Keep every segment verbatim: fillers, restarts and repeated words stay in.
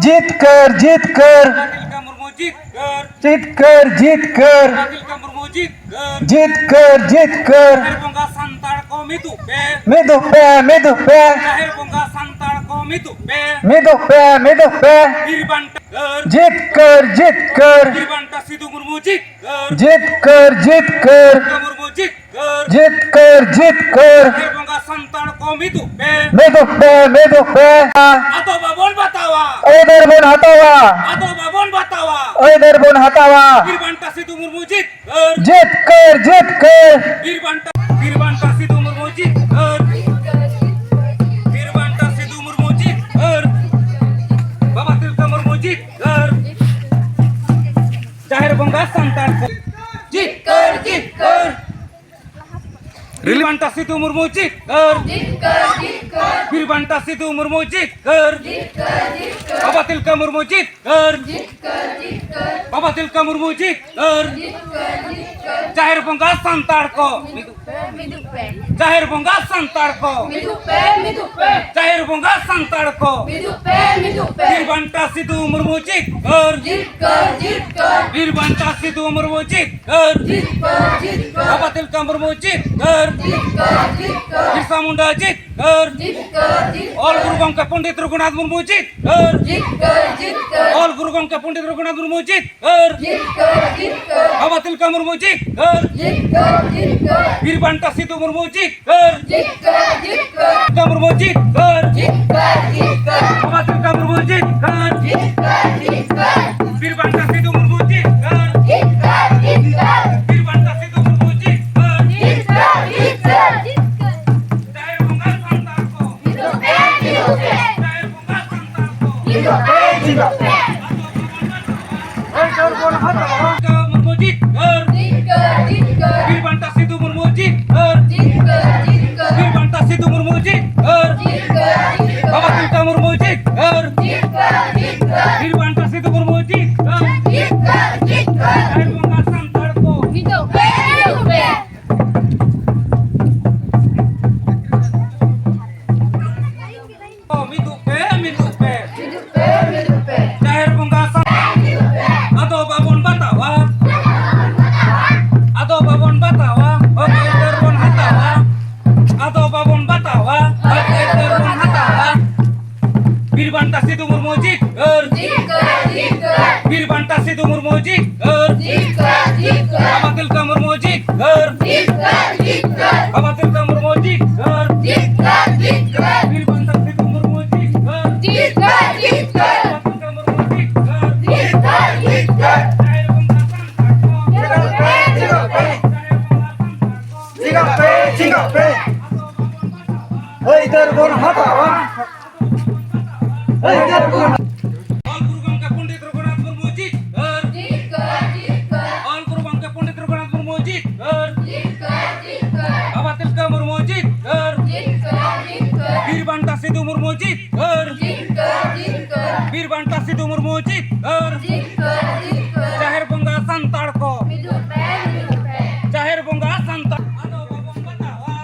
ᱡᱤᱛᱠᱟᱹᱨ, ᱡᱤᱛᱠᱟᱹᱨ᱾ ᱵᱟᱵᱟ ᱛᱤᱞᱠᱟᱹ ᱢᱩᱨᱢᱩ ᱡᱤᱛᱠᱟᱹᱨ᱾ ᱡᱤᱛᱠᱟᱹᱨ, ᱡᱤᱛᱠᱟᱹᱨ᱾ ᱵᱟᱵᱟ ᱛᱤᱞᱠᱟᱹ ᱢᱩᱨᱢᱩ ᱡᱤᱛᱠᱟᱹᱨ᱾ ᱡᱤᱛᱠᱟᱹᱨ, ᱡᱤᱛᱠᱟᱹᱨ᱾ ᱡᱟᱦᱮᱨ ᱵᱚᱸᱜᱟ ᱥᱟᱱᱛᱟᱲ ᱠᱚ ᱢᱤᱫᱚᱜ ᱯᱮ᱾ ᱢᱤᱫᱚᱜ ᱯᱮ, ᱢᱤᱫᱚᱜ ᱯᱮ᱾ ᱡᱟᱦᱮᱨ ᱵᱚᱸᱜᱟ ᱥᱟᱱᱛᱟᱲ ᱠᱚ ᱢᱤᱫᱚᱜ ᱯᱮ᱾ ᱢᱤᱫᱚᱜ ᱯᱮ, ᱢᱤᱫᱚᱜ ᱯᱮ᱾ ᱵᱤᱨ ᱵᱟᱱᱴᱟ ᱡᱤᱛᱠᱟᱹᱨ᱾ ᱡᱤᱛᱠᱟᱹᱨ, ᱡᱤᱛᱠᱟᱹᱨ᱾ ᱵᱤᱨ ᱵᱟᱱᱴᱟ ᱥᱤᱫᱩ ᱢᱩᱨᱢᱩ ᱡᱤᱛᱠᱟᱹᱨ᱾ ᱡᱤᱛᱠᱟᱹᱨ, ᱡᱤᱛᱠᱟᱹᱨ᱾ ᱛᱤᱞᱠᱟᱹ ᱢᱩᱨᱢᱩ ᱡᱤᱛᱠᱟᱹᱨ᱾ ᱡᱤᱛᱠᱟᱹᱨ, ᱡᱤᱛᱠᱟᱹᱨ᱾ ᱡᱟᱦᱮᱨ ᱵᱚᱸᱜᱟ ᱥᱟᱱᱛᱟᱲ ᱠᱚ ᱢᱤᱫᱚᱜ ᱯᱮ᱾ ᱢᱤᱫᱚᱜ ᱯᱮ, ᱢᱤᱫᱚᱜ ᱯᱮ᱾ ᱟᱫᱚ ᱵᱟᱵᱚᱱ ᱵᱟᱛᱟᱣᱟ᱾ ᱟᱹᱭᱫᱟᱹᱨ ᱵᱚᱱ ᱦᱟᱛᱟᱣᱟ᱾ ᱟᱫᱚ ᱵᱟᱵᱚᱱ ᱵᱟᱛᱟᱣᱟ᱾ ᱟᱹᱭᱫᱟᱹᱨ ᱵᱚᱱ ᱦᱟᱛᱟᱣᱟ᱾ ᱵᱤᱨ ᱵᱟᱱᱴᱟ ᱥᱤᱫᱩ ᱢᱩᱨᱢᱩ ᱡᱤᱛᱠᱟᱹᱨ᱾ ᱡᱤᱛᱠᱟᱹᱨ, ᱡᱤᱛᱠᱟᱹᱨ᱾ ᱵᱤᱨ ᱵᱟᱱᱴᱟ, ᱵᱤᱨ ᱵᱟᱱᱴᱟ ᱥᱤᱫᱩ ᱢᱩᱨᱢᱩ ᱡᱤᱛᱠᱟᱹᱨ᱾ ᱵᱤᱨ ᱵᱟᱱᱴᱟ ᱥᱤᱫᱩ ᱢᱩᱨᱢᱩ ᱡᱤᱛᱠᱟᱹᱨ᱾ ᱵᱟᱵᱟ ᱛᱤᱞᱠᱟᱹ ᱢᱩᱨᱢᱩ ᱡᱤᱛᱠᱟᱹᱨ᱾ ᱡᱟᱦᱮᱨ ᱵᱚᱸᱜᱟ ᱥᱟᱱᱛᱟᱲ ᱠᱚ ᱡᱤᱛᱠᱟᱹᱨ, ᱡᱤᱛᱠᱟᱹᱨ᱾ ᱵᱤᱨ ᱵᱟᱱᱴᱟ ᱥᱤᱫᱩ ᱢᱩᱨᱢᱩ ᱡᱤᱛᱠᱟᱹᱨ᱾ ᱡᱤᱛᱠᱟᱹᱨ, ᱡᱤᱛᱠᱟᱹᱨ᱾ ᱵᱤᱨ ᱵᱟᱱᱴᱟ ᱥᱤᱫᱩ ᱢᱩᱨᱢᱩ ᱡᱤᱛᱠᱟᱹᱨ᱾ ᱡᱤᱛᱠᱟᱹᱨ, ᱡᱤᱛᱠᱟᱹᱨ᱾ ᱵᱟᱵᱟ ᱛᱤᱞᱠᱟᱹ ᱢᱩᱨᱢᱩ ᱡᱤᱛᱠᱟᱹᱨ᱾ ᱡᱤᱛᱠᱟᱹᱨ, ᱡᱤᱛᱠᱟᱹᱨ᱾ ᱵᱟᱵᱟ ᱛᱤᱞᱠᱟᱹ ᱢᱩᱨᱢᱩ ᱡᱤᱛᱠᱟᱹᱨ᱾ ᱡᱤᱛᱠᱟᱹᱨ, ᱡᱤᱛᱠᱟᱹᱨ᱾ ᱡᱟᱦᱮᱨ ᱵᱚᱸᱜᱟ ᱥᱟᱱᱛᱟᱲ ᱠᱚ ᱢᱤᱫᱚᱜ ᱯᱮ, ᱢᱤᱫᱚᱜ ᱯᱮ᱾ ᱡᱟᱦᱮᱨ ᱵᱚᱸᱜᱟ ᱥᱟᱱᱛᱟᱲ ᱠᱚ ᱢᱤᱫᱚᱜ ᱯᱮ, ᱢᱤᱫᱚᱜ ᱯᱮ᱾ ᱡᱟᱦᱮᱨ ᱵᱚᱸᱜᱟ ᱥᱟᱱᱛᱟᱲ ᱠᱚ ᱢᱤᱫᱚᱜ ᱯᱮ, ᱢᱤᱫᱚᱜ ᱯᱮ᱾ ᱵᱤᱨ ᱵᱟᱱᱴᱟ ᱥᱤᱫᱩ ᱢᱩᱨᱢᱩ ᱡᱤᱛᱠᱟᱹᱨ᱾ ᱡᱤᱛᱠᱟᱹᱨ, ᱡᱤᱛᱠᱟᱹᱨ᱾ ᱵᱤᱨ ᱵᱟᱱᱴᱟ ᱥᱤᱫᱩ ᱢᱩᱨᱢᱩ ᱡᱤᱛᱠᱟᱹᱨ᱾ ᱡᱤᱛᱠᱟᱹᱨ, ᱡᱤᱛᱠᱟᱹᱨ᱾ ᱵᱟᱵᱟ ᱛᱤᱞᱠᱟᱹ ᱢᱩᱨᱢᱩ ᱡᱤᱛᱠᱟᱹᱨ᱾ ᱡᱤᱛᱠᱟᱹᱨ, ᱡᱤᱛᱠᱟᱹᱨ᱾ ᱵᱤᱨᱥᱟ ᱢᱩᱱᱰᱟ ᱡᱤᱛᱠᱟᱹᱨ᱾ ᱡᱤᱛᱠᱟᱹᱨ, ᱡᱤᱛᱠᱟᱹᱨ᱾ ᱚᱞ ᱜᱩᱨᱩ ᱜᱚᱢᱠᱮ ᱯᱚᱱᱰᱤᱛ ᱨᱚᱜᱷᱩᱱᱟᱛᱷ ᱢᱩᱨᱢᱩ ᱡᱤᱛᱠᱟᱹᱨ᱾ ᱡᱤᱛᱠᱟᱹᱨ, ᱡᱤᱛᱠᱟᱹᱨ᱾ ᱚᱞ ᱜᱩᱨᱩ ᱜᱚᱢᱠᱮ ᱯᱚᱱᱰᱤᱛ ᱨᱚᱜᱷᱩᱱᱟᱛᱷ ᱢᱩᱨᱢᱩ ᱡᱤᱛᱠᱟᱹᱨ᱾ ᱡᱤᱛᱠᱟᱹᱨ, ᱡᱤᱛᱠᱟᱹᱨ᱾ ᱵᱟᱵᱟ ᱛᱤᱞᱠᱟᱹ ᱢᱩᱨᱢᱩ ᱡᱤᱛᱠᱟᱹᱨ᱾ ᱡᱤᱛᱠᱟᱹᱨ, ᱡᱤᱛᱠᱟᱹᱨ᱾ ᱵᱤᱨ ᱵᱟᱱᱴᱟ ᱥᱤᱫᱩ ᱢᱩᱨᱢᱩ ᱡᱤᱛᱠᱟᱹᱨ᱾ ᱡᱤᱛᱠᱟᱹᱨ, ᱡᱤᱛᱠᱟᱹᱨ᱾ ᱛᱤᱞᱠᱟᱹ ᱢᱩᱨᱢᱩ ᱡᱤᱛᱠᱟᱹᱨ᱾ ᱡᱤᱛᱠᱟᱹᱨ, ᱡᱤᱛᱠᱟᱹᱨ᱾ ᱵᱟᱵᱟ ᱛᱤᱞᱠᱟᱹ ᱢᱩᱨᱢᱩ ᱡᱤᱛᱠᱟᱹᱨ᱾ ᱡᱤᱛᱠᱟᱹᱨ, ᱡᱤᱛᱠᱟᱹᱨ᱾ ᱵᱤᱨ ᱵᱟᱱᱴᱟ ᱥᱤᱫᱩ ᱢᱩᱨᱢᱩ ᱡᱤᱛᱠᱟᱹᱨ᱾ ᱡᱤᱛᱠᱟᱹᱨ, ᱡᱤᱛᱠᱟᱹᱨ᱾ ᱵᱤᱨ ᱵᱟᱱᱴᱟ ᱥᱤᱫᱩ ᱢᱩᱨᱢᱩ ᱡᱤᱛᱠᱟᱹᱨ᱾ ᱡᱤᱛᱠᱟᱹᱨ, ᱡᱤᱛᱠᱟᱹᱨ᱾ ᱡᱟᱦᱮᱨ ᱵᱚᱸᱜᱟ ᱥᱟᱱᱛᱟᱲ ᱠᱚ ᱢᱤᱫᱚᱜ ᱯᱮ, ᱢᱤᱫᱚᱜ ᱯᱮ᱾ ᱡᱟᱦᱮᱨ ᱵᱚᱸᱜᱟ ᱥᱟᱱᱛᱟᱲ ᱠᱚ ᱢᱤᱫᱚᱜ ᱯᱮ, ᱢᱤᱫᱚᱜ ᱯᱮ᱾ ᱢᱩᱨᱢᱩ ᱡᱤᱛᱠᱟᱹᱨ᱾ ᱡᱤᱛᱠᱟᱹᱨ, ᱡᱤᱛᱠᱟᱹᱨ᱾ ᱵᱤᱨ ᱵᱟᱱᱴᱟ ᱥᱤᱫᱩ ᱢᱩᱨᱢᱩ ᱡᱤᱛᱠᱟᱹᱨ᱾ ᱡᱤᱛᱠᱟᱹᱨ, ᱡᱤᱛᱠᱟᱹᱨ᱾ ᱵᱤᱨ ᱵᱟᱱᱴᱟ ᱥᱤᱫᱩ ᱢᱩᱨᱢᱩ ᱡᱤᱛᱠᱟᱹᱨ᱾ ᱡᱤᱛᱠᱟᱹᱨ, ᱡᱤᱛᱠᱟᱹᱨ᱾ ᱵᱟᱵᱟ ᱛᱤᱞᱠᱟᱹ ᱢᱩᱨᱢᱩ ᱡᱤᱛᱠᱟᱹᱨ᱾ ᱡᱤᱛᱠᱟᱹᱨ, ᱡᱤᱛᱠᱟᱹᱨ᱾ ᱵᱤᱨ ᱵᱟᱱᱴᱟ ᱥᱤᱫᱩ ᱢᱩᱨᱢᱩ ᱡᱤᱛᱠᱟᱹᱨ᱾ ᱡᱤᱛᱠᱟᱹᱨ, ᱡᱤᱛᱠᱟᱹᱨ᱾ ᱡᱟᱦᱮᱨ ᱵᱚᱸᱜᱟ ᱥᱟᱱᱛᱟᱲ ᱠᱚ ᱢᱤᱫᱚᱜ ᱯᱮ, ᱢᱤᱫᱚᱜ ᱯᱮ᱾ ᱢᱤᱫᱚᱜ ᱯᱮ, ᱢᱤᱫᱚᱜ ᱯᱮ᱾ ᱢᱤᱫᱚᱜ ᱯᱮ᱾ ᱵᱤᱨ ᱵᱟᱱᱴᱟ ᱥᱤᱫᱩ ᱢᱩᱨᱢᱩ ᱡᱤᱛᱠᱟᱹᱨ᱾ ᱡᱤᱛᱠᱟᱹᱨ, ᱡᱤᱛᱠᱟᱹᱨ᱾ ᱵᱤᱨ ᱵᱟᱱᱴᱟ ᱥᱤᱫᱩ ᱢᱩᱨᱢᱩ ᱡᱤᱛᱠᱟᱹᱨ᱾ ᱡᱤᱛᱠᱟᱹᱨ, ᱡᱤᱛᱠᱟᱹᱨ᱾ ᱵᱟᱵᱟ ᱛᱤᱞᱠᱟᱹ ᱢᱩᱨᱢᱩ ᱡᱤᱛᱠᱟᱹᱨ᱾ ᱡᱤᱛᱠᱟᱹᱨ, ᱡᱤᱛᱠᱟᱹᱨ᱾ ᱵᱟᱵᱟ ᱛᱤᱞᱠᱟᱹ ᱢᱩᱨᱢᱩ ᱡᱤᱛᱠᱟᱹᱨ᱾ ᱡᱤᱛᱠᱟᱹᱨ, ᱡᱤᱛᱠᱟᱹᱨ᱾ ᱵᱤᱨ ᱵᱟᱱᱴᱟ ᱥᱤᱫᱩ ᱢᱩᱨᱢᱩ ᱡᱤᱛᱠᱟᱹᱨ᱾ ᱡᱤᱛᱠᱟᱹᱨ, ᱡᱤᱛᱠᱟᱹᱨ᱾ ᱵᱟᱵᱟ ᱛᱤᱞᱠᱟᱹ ᱢᱩᱨᱢᱩ ᱡᱤᱛᱠᱟᱹᱨ᱾ ᱡᱤᱛᱠᱟᱹᱨ, ᱡᱤᱛᱠᱟᱹᱨ᱾ ᱡᱟᱦᱮᱨ ᱵᱚᱸᱜᱟ ᱥᱟᱱᱛᱟᱲ ᱠᱚ᱾ ᱡᱟᱦᱮᱨ ᱵᱚᱸᱜᱟ ᱥᱟᱱᱛᱟᱲ ᱠᱚ᱾ ᱪᱮᱫᱟᱜ ᱯᱮ, ᱪᱮᱫᱟᱜ ᱯᱮ? ᱟᱹᱭᱫᱟᱹᱨ ᱵᱚᱱ ᱦᱟᱛᱟᱣᱟ᱾ ᱟᱹᱭᱫᱟᱹᱨ ᱵᱚᱱ ᱚᱞ ᱜᱩᱨᱩ ᱜᱚᱢᱠᱮ ᱯᱚᱱᱰᱤᱛ ᱨᱚᱜᱷᱩᱱᱟᱛᱷ ᱢᱩᱨᱢᱩ ᱡᱤᱛᱠᱟᱹᱨ᱾ ᱡᱤᱛᱠᱟᱹᱨ, ᱡᱤᱛᱠᱟᱹᱨ᱾ ᱚᱞ ᱜᱩᱨᱩ ᱜᱚᱢᱠᱮ ᱯᱚᱱᱰᱤᱛ ᱨᱚᱜᱷᱩᱱᱟᱛᱷ ᱢᱩᱨᱢᱩ ᱡᱤᱛᱠᱟᱹᱨ᱾ ᱡᱤᱛᱠᱟᱹᱨ, ᱡᱤᱛᱠᱟᱹᱨ᱾ ᱵᱟᱵᱟ ᱛᱤᱞᱠᱟᱹ ᱢᱩᱨᱢᱩ ᱡᱤᱛᱠᱟᱹᱨ᱾ ᱡᱤᱛᱠᱟᱹᱨ, ᱡᱤᱛᱠᱟᱹᱨ᱾ ᱵᱤᱨ ᱵᱟᱱᱴᱟ ᱥᱤᱫᱩ ᱢᱩᱨᱢᱩ ᱡᱤᱛᱠᱟᱹᱨ᱾ ᱡᱤᱛᱠᱟᱹᱨ, ᱡᱤᱛᱠᱟᱹᱨ᱾ ᱵᱤᱨ ᱵᱟᱱᱴᱟ ᱥᱤᱫᱩ ᱢᱩᱨᱢᱩ ᱡᱤᱛᱠᱟᱹᱨ᱾ ᱡᱤᱛᱠᱟᱹᱨ, ᱡᱤᱛᱠᱟᱹᱨ᱾ ᱡᱟᱦᱮᱨ ᱵᱚᱸᱜᱟ ᱥᱟᱱᱛᱟᱲ ᱠᱚ᱾ ᱢᱤᱫᱚᱜ ᱯᱮ, ᱢᱤᱫᱚᱜ ᱯᱮ᱾ ᱡᱟᱦᱮᱨ ᱵᱚᱸᱜᱟ ᱥᱟᱱᱛᱟᱲ᱾ ᱟᱫᱚ ᱵᱟᱵᱚᱱ ᱵᱟᱛᱟᱣᱟ᱾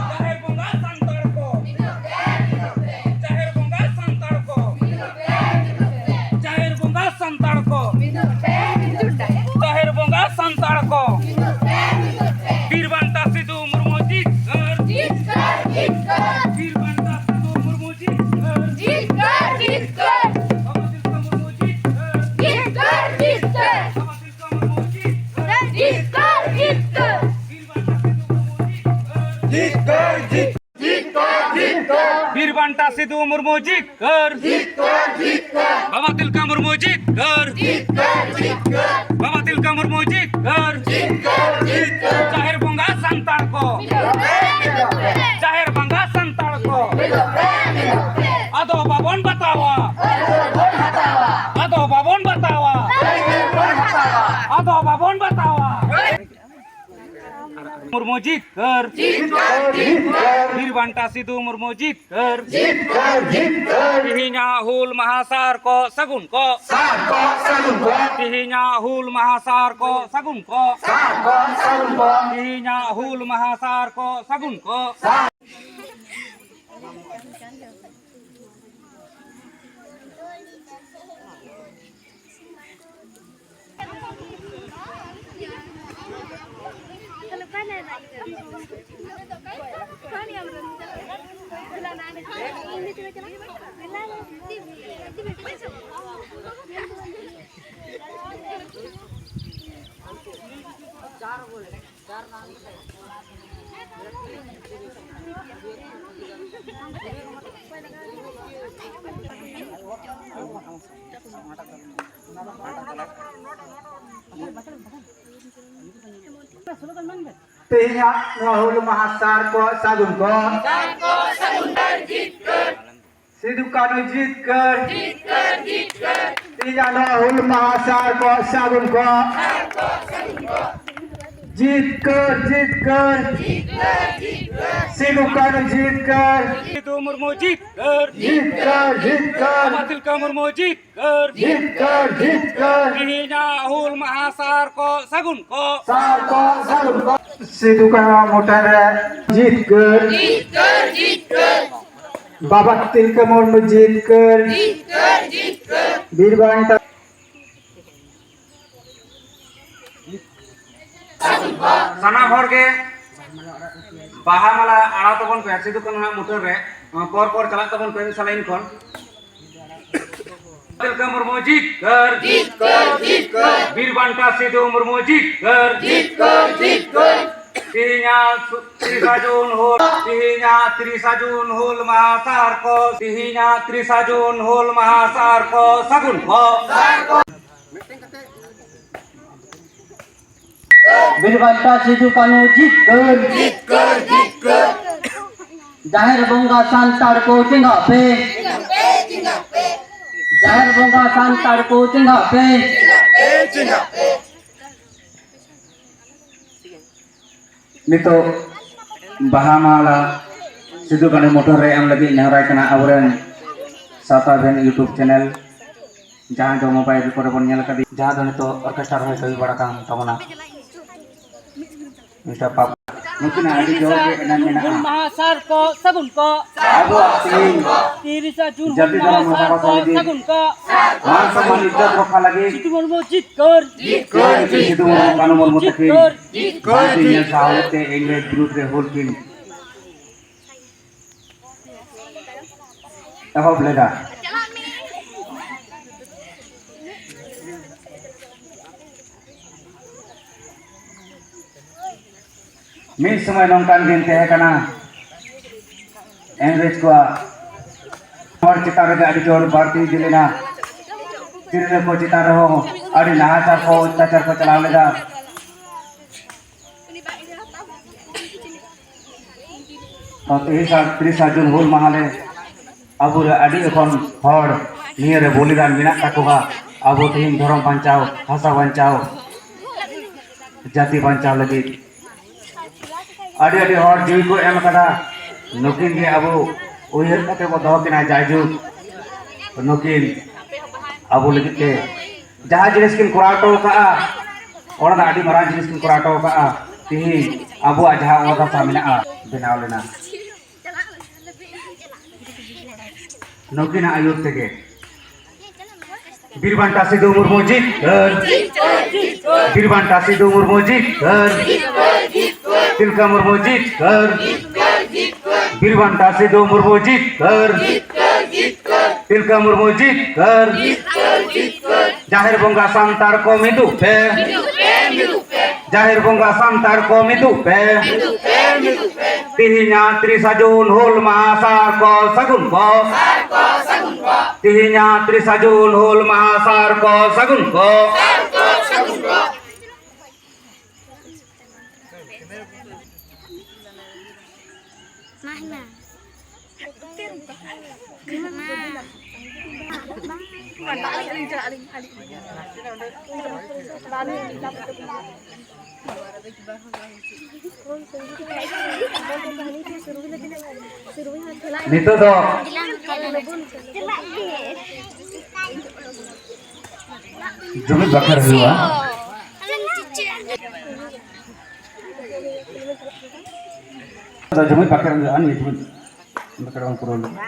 ᱡᱟᱦᱮᱨ ᱵᱚᱸᱜᱟ ᱥᱟᱱᱛᱟᱲ ᱠᱚ᱾ ᱢᱤᱫᱚᱜ ᱯᱮ, ᱢᱤᱫᱚᱜ ᱯᱮ᱾ ᱡᱟᱦᱮᱨ ᱵᱚᱸᱜᱟ ᱥᱟᱱᱛᱟᱲ ᱠᱚ᱾ ᱢᱤᱫᱚᱜ ᱯᱮ, ᱢᱤᱫᱚᱜ ᱯᱮ᱾ ᱡᱟᱦᱮᱨ ᱵᱚᱸᱜᱟ ᱥᱟᱱᱛᱟᱲ ᱠᱚ᱾ ᱢᱤᱫᱚᱜ ᱯᱮ, ᱢᱤᱫᱚᱜ ᱯᱮ᱾ ᱡᱟᱦᱮᱨ ᱵᱚᱸᱜᱟ ᱥᱟᱱᱛᱟᱲ ᱠᱚ᱾ ᱢᱤᱫᱚᱜ ᱯᱮ, ᱢᱤᱫᱚᱜ ᱯᱮ᱾ ᱵᱤᱨ ᱵᱟᱱᱴᱟ ᱥᱤᱫᱩ ᱢᱩᱨᱢᱩ ᱡᱤᱛᱠᱟᱹᱨ᱾ ᱡᱤᱛᱠᱟᱹᱨ, ᱡᱤᱛᱠᱟᱹᱨ᱾ ᱵᱤᱨ ᱵᱟᱱᱴᱟ ᱥᱤᱫᱩ ᱢᱩᱨᱢᱩ ᱡᱤᱛᱠᱟᱹᱨ᱾ ᱡᱤᱛᱠᱟᱹᱨ, ᱡᱤᱛᱠᱟᱹᱨ᱾ ᱵᱟᱵᱟ ᱛᱤᱞᱠᱟᱹ ᱢᱩᱨᱢᱩ ᱡᱤᱛᱠᱟᱹᱨ᱾ ᱡᱤᱛᱠᱟᱹᱨ, ᱡᱤᱛᱠᱟᱹᱨ᱾ ᱵᱟᱵᱟ ᱛᱤᱞᱠᱟᱹ ᱢᱩᱨᱢᱩ ᱡᱤᱛᱠᱟᱹᱨ᱾ ᱡᱤᱛᱠᱟᱹᱨ, ᱡᱤᱛᱠᱟᱹᱨ᱾ ᱵᱤᱨ ᱵᱟᱱᱴᱟ ᱥᱤᱫᱩ ᱢᱩᱨᱢᱩ ᱡᱤᱛᱠᱟᱹᱨ᱾ ᱡᱤᱛᱠᱟᱹᱨ, ᱡᱤᱛᱠᱟᱹᱨ᱾ ᱵᱤᱨ ᱵᱟᱱᱴᱟ ᱥᱤᱫᱩ ᱢᱩᱨᱢᱩ ᱡᱤᱛᱠᱟᱹᱨ᱾ ᱡᱤᱛᱠᱟᱹᱨ, ᱡᱤᱛᱠᱟᱹᱨ᱾ ᱵᱟᱵᱟ ᱛᱤᱞᱠᱟᱹ ᱢᱩᱨᱢᱩ ᱡᱤᱛᱠᱟᱹᱨ᱾ ᱡᱤᱛᱠᱟᱹᱨ, ᱡᱤᱛᱠᱟᱹᱨ᱾ ᱵᱟᱵᱟ ᱛᱤᱞᱠᱟᱹ ᱢᱩᱨᱢᱩ ᱡᱤᱛᱠᱟᱹᱨ᱾ ᱡᱤᱛᱠᱟᱹᱨ, ᱡᱤᱛᱠᱟᱹᱨ᱾ ᱡᱟᱦᱮᱨ ᱵᱚᱸᱜᱟ ᱥᱟᱱᱛᱟᱲ ᱠᱚ᱾ ᱢᱤᱫᱚᱜ ᱯᱮ, ᱢᱤᱫᱚᱜ ᱯᱮ᱾ ᱡᱟᱦᱮᱨ ᱵᱚᱸᱜᱟ ᱥᱟᱱᱛᱟᱲ ᱠᱚ᱾ ᱢᱤᱫᱚᱜ ᱯᱮ, ᱢᱤᱫᱚᱜ ᱯᱮ᱾ ᱟᱫᱚ ᱵᱟᱵᱚᱱ ᱵᱟᱛᱟᱣᱟ᱾ ᱟᱹᱭᱫᱟᱹᱨ ᱵᱚᱱ ᱦᱟᱛᱟᱣᱟ᱾ ᱟᱫᱚ ᱵᱟᱵᱚᱱ ᱵᱟᱛᱟᱣᱟ᱾ ᱟᱹᱭᱫᱟᱹᱨ ᱵᱚᱱ ᱦᱟᱛᱟᱣᱟ᱾ ᱟᱫᱚ ᱵᱟᱵᱚᱱ ᱵᱟᱛᱟᱣᱟ᱾ ᱢᱩᱨᱢᱩ ᱡᱤᱛᱠᱟᱹᱨ᱾ ᱡᱤᱛᱠᱟᱹᱨ, ᱡᱤᱛᱠᱟᱹᱨ᱾ ᱵᱤᱨ ᱵᱟᱱᱴᱟ ᱥᱤᱫᱩ ᱢᱩᱨᱢᱩ ᱡᱤᱛᱠᱟᱹᱨ᱾ ᱡᱤᱛᱠᱟᱹᱨ, ᱡᱤᱛᱠᱟᱹᱨ᱾ ᱛᱮᱦᱮᱧᱟᱜ ᱦᱩᱞ ᱢᱟᱦᱟ ᱥᱟᱨ ᱠᱚ ᱥᱟᱹᱜᱩᱱ ᱠᱚ᱾ ᱥᱟᱨ ᱠᱚ ᱥᱟᱹᱜᱩᱱ ᱠᱚ᱾ ᱛᱮᱦᱮᱧᱟᱜ ᱦᱩᱞ ᱢᱟᱦᱟ ᱥᱟᱨ ᱠᱚ ᱥᱟᱹᱜᱩᱱ ᱠᱚ᱾ ᱥᱟᱨ ᱠᱚ ᱥᱟᱹᱜᱩᱱ ᱠᱚ᱾ ᱛᱮᱦᱮᱧᱟᱜ ᱦᱩᱞ ᱢᱟᱦᱟ ᱥᱟᱨ ᱠᱚ ᱥᱟᱹᱜᱩᱱ ᱠᱚ᱾ ᱥᱟᱨ ᱛᱮᱦᱮᱧᱟᱜ ᱱᱚᱣᱟ ᱦᱩᱞ ᱢᱟᱦᱟ ᱥᱟᱨ ᱠᱚ ᱥᱟᱹᱜᱩᱱ ᱠᱚ᱾ ᱥᱤᱫᱩ ᱠᱟᱹᱱᱦᱩ ᱡᱤᱛᱠᱟᱹᱨ᱾ ᱛᱮᱦᱮᱧᱟᱜ ᱱᱚᱣᱟ ᱦᱩᱞ ᱢᱟᱦᱟ ᱥᱟᱨ ᱠᱚ ᱥᱟᱹᱜᱩᱱ ᱠᱚ᱾ ᱡᱤᱛᱠᱟᱹᱨ, ᱡᱤᱛᱠᱟᱹᱨ᱾ ᱥᱤᱫᱩ ᱠᱟᱹᱱᱦᱩ ᱡᱤᱛᱠᱟᱹᱨ᱾ ᱥᱤᱫᱩ ᱢᱩᱨᱢᱩ ᱡᱤᱛᱠᱟᱹᱨ᱾ ᱡᱤᱛᱠᱟᱹᱨ, ᱡᱤᱛᱠᱟᱹᱨ᱾ ᱢᱟᱢᱟ ᱛᱤᱞᱠᱟᱹ ᱢᱩᱨᱢᱩ ᱡᱤᱛᱠᱟᱹᱨ᱾ ᱡᱤᱛᱠᱟᱹᱨ, ᱡᱤᱛᱠᱟᱹᱨ᱾ ᱛᱮᱦᱮᱧᱟᱜ ᱦᱩᱞ ᱢᱟᱦᱟ ᱥᱟᱨ ᱠᱚ ᱥᱟᱹᱜᱩᱱ ᱠᱚ᱾ ᱥᱟᱨ ᱠᱚ ᱥᱟᱹᱜᱩᱱ ᱠᱚ᱾ ᱥᱤᱫᱩ ᱠᱟᱹᱱᱦᱩ ᱢᱩᱴᱷᱟᱹᱱ ᱨᱮ ᱡᱤᱛᱠᱟᱹᱨ᱾ ᱡᱤᱛᱠᱟᱹᱨ, ᱡᱤᱛᱠᱟᱹᱨ᱾ ᱵᱟᱵᱟ ᱛᱤᱞᱠᱟᱹ ᱢᱩᱨᱢᱩ ᱡᱤᱛᱠᱟᱹᱨ᱾ ᱡᱤᱛᱠᱟᱹᱨ, ᱡᱤᱛᱠᱟᱹᱨ᱾ ᱵᱤᱨ ᱵᱟᱱᱴᱟ᱾ ᱥᱟᱱᱟᱢ ᱦᱚᱲ ᱜᱮ ᱵᱟᱦᱟ ᱢᱟᱞᱟ ᱟᱲᱟᱣ ᱛᱟᱵᱚᱱ ᱯᱮ ᱥᱤᱫᱩ ᱠᱟᱹᱱᱦᱩ ᱟᱜ ᱢᱩᱴᱷᱟᱹᱱ ᱨᱮ, ᱯᱚᱨ ᱯᱚᱨ ᱪᱟᱞᱟᱜ ᱛᱟᱵᱚᱱ ᱯᱮ ᱢᱤᱫ ᱥᱟᱞᱟᱭᱤᱱ ᱠᱷᱚᱱ᱾ ᱛᱤᱞᱠᱟᱹ ᱢᱩᱨᱢᱩ ᱡᱤᱛᱠᱟᱹᱨ᱾ ᱡᱤᱛᱠᱟᱹᱨ, ᱡᱤᱛᱠᱟᱹᱨ᱾ ᱵᱤᱨ ᱵᱟᱱᱴᱟ ᱥᱤᱫᱩ ᱢᱩᱨᱢᱩ ᱡᱤᱛᱠᱟᱹᱨ᱾ ᱡᱤᱛᱠᱟᱹᱨ, ᱡᱤᱛᱠᱟᱹᱨ᱾ ᱛᱮᱦᱮᱧᱟᱜ ᱥᱩ-, ᱛᱤᱨᱤᱥᱟ ᱡᱩᱱ ᱦᱩᱞ, ᱛᱮᱦᱮᱧᱟᱜ ᱛᱤᱨᱤᱥᱟ ᱡᱩᱱ ᱦᱩᱞ ᱢᱟᱦᱟ ᱥᱟᱨ ᱠᱚ, ᱛᱮᱦᱮᱧᱟᱜ ᱛᱤᱨᱤᱥᱟ ᱡᱩᱱ ᱦᱩᱞ ᱢᱟᱦᱟ ᱥᱟᱨ ᱠᱚ ᱥᱟᱹᱜᱩᱱ ᱠᱚ᱾ ᱵᱤᱨ ᱵᱟᱱᱴᱟ ᱥᱤᱫᱩ ᱠᱟᱹᱱᱦᱩ ᱡᱤᱛᱠᱟᱹᱨ᱾ ᱡᱤᱛᱠᱟᱹᱨ, ᱡᱤᱛᱠᱟᱹᱨ᱾ ᱡᱟᱦᱮᱨ ᱵᱚᱸᱜᱟ ᱥᱟᱱᱛᱟᱲ ᱠᱚ ᱪᱮᱸᱜᱷᱟᱜ ᱯᱮ᱾ ᱡᱟᱦᱮᱨ ᱵᱚᱸᱜᱟ ᱥᱟᱱᱛᱟᱲ ᱠᱚ ᱪᱮᱸᱜᱷᱟᱜ ᱯᱮ᱾ ᱱᱤᱛᱚᱜ ᱵᱟᱦᱟ ᱢᱟᱞᱟ ᱥᱤᱫᱩ ᱠᱟᱹᱱᱦᱩ ᱢᱩᱴᱷᱟᱹᱱ ᱨᱮ ᱮᱢ ᱞᱟᱹᱜᱤᱫ ᱱᱮᱦᱚᱨᱟᱭ ᱠᱟᱱᱟ ᱟᱵᱚᱨᱮᱱ ᱥᱟᱶᱛᱟ ᱵᱷᱮᱱ YouTube ᱪᱮᱱᱮᱞ, ᱡᱟᱦᱟᱸ ᱫᱚ ᱢᱳᱵᱟᱭᱤᱞ ᱠᱚᱨᱮ ᱵᱚᱱ ᱧᱮᱞ ᱟᱠᱟᱫᱮ, ᱡᱟᱦᱟᱸ ᱫᱚ ᱱᱤᱛᱚᱜ ᱚᱨᱠᱮᱥᱴᱟᱨ ᱦᱚᱸᱭ ᱠᱟᱹᱢᱤ ᱵᱟᱲᱟ ᱠᱟᱱ ᱛᱟᱵᱚᱱᱟ᱾ ᱢᱤᱥᱴᱟᱨ ᱯᱟᱯ, ᱱᱩᱠᱤᱱᱟᱜ ᱟᱹᱰᱤ ᱡᱳᱨ ᱜᱮ ᱮᱱᱮᱢ ᱢᱮᱱᱟᱜᱼᱟ᱾ ᱦᱩᱞ ᱢᱟᱦᱟ ᱥᱟᱨ ᱠᱚ ᱥᱟᱹᱜᱩᱱ ᱠᱚ᱾ ᱟᱵᱚᱣᱟᱜ ᱛᱮᱦᱮᱧ ᱛᱤᱨᱤᱥᱟ ᱡᱩᱱ ᱡᱟᱹᱛᱤ ᱦᱩᱞ ᱫᱷᱚᱨᱚᱢ ᱢᱟᱦᱟ ᱥᱟᱨ ᱢᱟᱱᱟᱣ ᱠᱚ ᱵᱟᱛᱟᱣ ᱞᱟᱹᱜᱤᱫ, ᱥᱟᱹᱜᱩᱱ ᱠᱚ᱾ ᱢᱟᱱ ᱥᱚᱱᱢᱟᱱ ᱤᱡᱽᱡᱚᱛ ᱨᱚᱠᱷᱟ ᱞᱟᱹᱜᱤᱫ ᱥᱤᱫᱩ ᱢᱩᱨᱢᱩ ᱡᱤᱛᱠᱟᱹᱨ᱾ ᱡᱤᱛᱠᱟᱹᱨ, ᱛᱮᱦᱮᱧ ᱥᱤᱫᱩ ᱢᱩᱨᱢᱩ ᱠᱟᱹᱱᱦᱩ ᱢᱩᱨᱢᱩ ᱛᱟᱹᱠᱤᱱ ᱡᱤᱛᱠᱟᱹᱨ, ᱵᱟᱝᱠᱤᱱ ᱧᱮᱞ ᱡᱤᱛᱠᱟᱹᱨ᱾ ᱥᱟᱦᱟᱣ ᱞᱮᱫ ᱛᱮ ᱤᱝᱨᱮᱡᱽ ᱵᱤᱨᱩᱫᱽ ᱨᱮ ᱦᱩᱞ ᱠᱤᱱ ᱮᱦᱚᱵ ᱞᱮᱫᱟ᱾ ᱢᱤᱫ ᱥᱚᱢᱚᱭ ᱱᱚᱝᱠᱟᱱ ᱫᱤᱱ ᱛᱟᱦᱮᱸ ᱠᱟᱱᱟ, ᱤᱝᱨᱮᱡᱽ ᱠᱚᱣᱟᱜ ᱦᱚᱲ ᱪᱮᱛᱟᱱ ᱨᱮᱜᱮ ᱟᱹᱰᱤ ᱡᱳᱨ ᱵᱟᱹᱲᱛᱤ ᱤᱫᱤ ᱞᱮᱱᱟ᱾ ᱛᱤᱨᱞᱟᱹ ᱠᱚ ᱪᱮᱛᱟᱱ ᱨᱮᱦᱚᱸ ᱟᱹᱰᱤ ᱱᱟᱦᱟᱪᱟᱨ ᱠᱚ, ᱚᱛᱛᱟᱪᱟᱨ ᱠᱚ ᱪᱟᱞᱟᱣ ᱞᱮᱫᱟ᱾ ᱛᱚ ᱛᱤᱨᱤᱥᱟ, ᱛᱤᱨᱤᱥᱟ ᱡᱩᱱ ᱦᱩᱞ ᱢᱟᱦᱟ ᱨᱮ ᱟᱵᱚ ᱨᱮ ᱟᱹᱰᱤ ᱨᱚᱠᱚᱢ ᱦᱚᱲ ᱱᱤᱭᱟᱹ ᱨᱮ ᱵᱚᱞᱤᱫᱟᱱ ᱢᱮᱱᱟᱜ ᱛᱟᱠᱚᱣᱟ, ᱟᱵᱚ ᱛᱮᱦᱮᱧ ᱫᱷᱚᱨᱚᱢ ᱵᱟᱧᱪᱟᱣ, ᱵᱷᱟᱥᱟ ᱵᱟᱧᱪᱟᱣ, ᱡᱟᱹᱛᱤ ᱵᱟᱧᱪᱟᱣ ᱞᱟᱹᱜᱤᱫ᱾ ᱟᱹᱰᱤ ᱟᱹᱰᱤ ᱦᱚᱲ ᱡᱤᱣᱤ ᱠᱚ ᱮᱢ ᱟᱠᱟᱫᱟ᱾ ᱱᱩᱠᱤᱱ ᱜᱮ ᱟᱵᱚ ᱩᱭᱦᱟᱹᱨ ᱠᱟᱛᱮ ᱵᱚ ᱫᱚᱦᱚ ᱠᱤᱱᱟ ᱡᱟᱭᱡᱩᱜᱽ᱾ ᱱᱩᱠᱤᱱ ᱟᱵᱚ ᱞᱟᱹᱜᱤᱫ ᱛᱮ ᱡᱟᱦᱟᱸ ᱡᱤᱱᱤᱥ ᱠᱤᱱ ᱠᱚᱨᱟᱣ ᱦᱚᱴᱚ ᱠᱟᱜᱼᱟ, ᱚᱱᱟ ᱫᱚ ᱟᱹᱰᱤ ᱢᱟᱨᱟᱝ ᱡᱤᱱᱤᱥ ᱠᱤᱱ ᱠᱚᱨᱟᱣ ᱦᱚᱴᱚ ᱠᱟᱜᱼᱟ᱾ ᱛᱤᱦᱤᱧ ᱟᱵᱚᱣᱟᱜ ᱡᱟᱦᱟᱸ ᱚᱛ ᱦᱟᱥᱟ ᱢᱮᱱᱟᱜᱼᱟ, ᱵᱮᱱᱟᱣ ᱞᱮᱱᱟ᱾ ᱱᱩᱠᱤᱱᱟᱜ ᱟᱹᱭᱩᱨ ᱛᱮᱜᱮ᱾ ᱵᱤᱨ ᱵᱟᱱᱴᱟ ᱥᱤᱫᱩ ᱢᱩᱨᱢᱩ ᱡᱤᱛᱠᱟᱹᱨ᱾ ᱵᱤᱨ ᱵᱟᱱᱴᱟ ᱥᱤᱫᱩ ᱢᱩᱨᱢᱩ ᱡᱤᱛᱠᱟᱹᱨ᱾ ᱛᱤᱞᱠᱟᱹ ᱢᱩᱨᱢᱩ ᱡᱤᱛᱠᱟᱹᱨ᱾ ᱵᱤᱨ ᱵᱟᱱᱴᱟ ᱥᱤᱫᱩ ᱢᱩᱨᱢᱩ ᱡᱤᱛᱠᱟᱹᱨ᱾ ᱛᱤᱞᱠᱟᱹ ᱢᱩᱨᱢᱩ ᱡᱤᱛᱠᱟᱹᱨ᱾ ᱡᱟᱦᱮᱨ ᱵᱚᱸᱜᱟ ᱥᱟᱱᱛᱟᱲ ᱠᱚ ᱢᱤᱫᱚᱜ ᱯᱮ᱾ ᱡᱟᱦᱮᱨ ᱵᱚᱸᱜᱟ ᱥᱟᱱᱛᱟᱲ ᱠᱚ ᱢᱤᱫᱚᱜ ᱯᱮ᱾ ᱛᱮᱦᱮᱧᱟᱜ ᱛᱤᱨᱤᱥᱟ ᱡᱩᱱ ᱦᱩᱞ ᱢᱟᱦᱟ ᱥᱟᱨ ᱠᱚ ᱥᱟᱹᱜᱩᱱ ᱠᱚ᱾ ᱛᱮᱦᱮᱧᱟᱜ ᱛᱤᱨᱤᱥᱟ ᱡᱩᱱ ᱦᱩᱞ ᱢᱟᱦᱟ ᱥᱟᱨ ᱠᱚ ᱥᱟᱹᱜᱩᱱ ᱠᱚ᱾ ᱢᱟ ᱦᱮᱸ ᱢᱟ᱾ ᱢᱟ᱾ ᱱᱤᱛᱚᱜ ᱫᱚ ᱡᱩᱢᱤᱫ ᱵᱟᱠᱷᱮᱲ ᱦᱩᱭᱩᱜᱼᱟ᱾ ᱟᱫᱚ ᱡᱩᱢᱤᱫ ᱵᱟᱠᱷᱮᱲ ᱦᱩᱭᱩᱜᱼᱟ, ᱱᱤᱭᱟᱹ ᱡᱩᱢᱤᱫ ᱵᱟᱠᱷᱮᱲ ᱵᱟᱝ ᱯᱩᱨᱟᱹᱣ ᱞᱮᱱᱟ᱾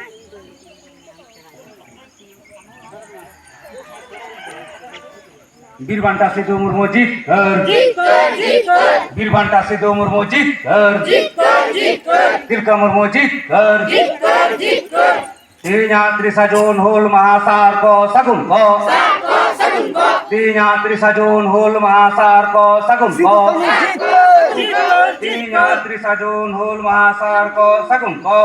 ᱵᱤᱨ ᱵᱟᱱᱴᱟ ᱥᱤᱫᱩ ᱢᱩᱨᱢᱩ ᱡᱤᱛᱠᱟᱹᱨ᱾ ᱡᱤᱛᱠᱟᱹᱨ, ᱡᱤᱛᱠᱟᱹᱨ᱾ ᱵᱤᱨ ᱵᱟᱱᱴᱟ ᱥᱤᱫᱩ ᱢᱩᱨᱢᱩ ᱡᱤᱛᱠᱟᱹᱨ᱾ ᱡᱤᱛᱠᱟᱹᱨ, ᱡᱤᱛᱠᱟᱹᱨ᱾ ᱛᱤᱞᱠᱟᱹ ᱢᱩᱨᱢᱩ ᱡᱤᱛᱠᱟᱹᱨ᱾ ᱡᱤᱛᱠᱟᱹᱨ, ᱡᱤᱛᱠᱟᱹᱨ᱾ ᱛᱮᱦᱮᱧᱟᱜ ᱛᱤᱨᱤᱥᱟ ᱡᱩᱱ ᱦᱩᱞ ᱢᱟᱦᱟ ᱥᱟᱨ ᱠᱚ ᱥᱟᱹᱜᱩᱱ ᱠᱚ᱾ ᱛᱮᱦᱮᱧᱟᱜ ᱛᱤᱨᱤᱥᱟ ᱡᱩᱱ ᱦᱩᱞ ᱢᱟᱦᱟ ᱥᱟᱨ ᱠᱚ ᱥᱟᱹᱜᱩᱱ ᱠᱚ᱾ ᱛᱮᱦᱮᱧᱟᱜ ᱛᱤᱨᱤᱥᱟ ᱡᱩᱱ ᱦᱩᱞ ᱢᱟᱦᱟ ᱥᱟᱨ ᱠᱚ ᱥᱟᱹᱜᱩᱱ ᱠᱚ᱾